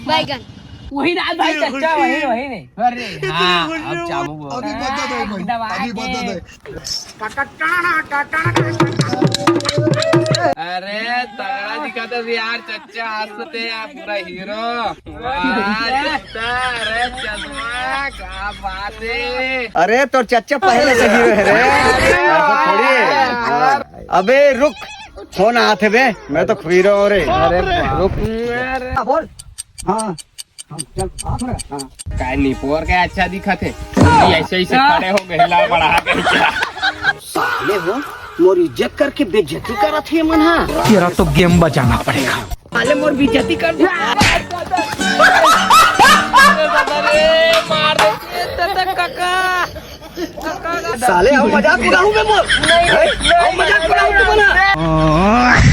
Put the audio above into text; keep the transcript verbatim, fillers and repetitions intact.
बैगन। वही ना भाई, चच्चा, वही, वही नहीं। अरे हाँ, अब चाबू बोल। अभी बता दो भाई, दबा अभी के। बता दो। अरे तगड़ा दिखा दे यार चच्चा, आज तो ते यार पूरा हीरो। वाह, चच्चा, अरे चश्मा, क्या बात है। अरे तोर चच्चा पहले से हीरो है रे, ऐसा थोड़ी है। हाँ। अबे रुक, फोन आत हे बे, मैं तो हीरो हूँ रे। अरे रुक। बोल। हाँ। हाँ, चल, आ थोड़ा। हाँ। काय निपोर के अच्छा दिखत हे। ये ऐसे, ऐसे खड़े हो गए, ला बढ़ा के क्या? साले हो, मोर इज्जत करके बेइज्जती करत हे मन हा। तेरा तो गेम बजाना पड़ेगा। साले मोर बेइज्जती कर दे। साले, हम मजाक उड़ाऊं मैं मोर। नहीं, नहीं, हम मजाक उड़ाऊं तुम्हारा।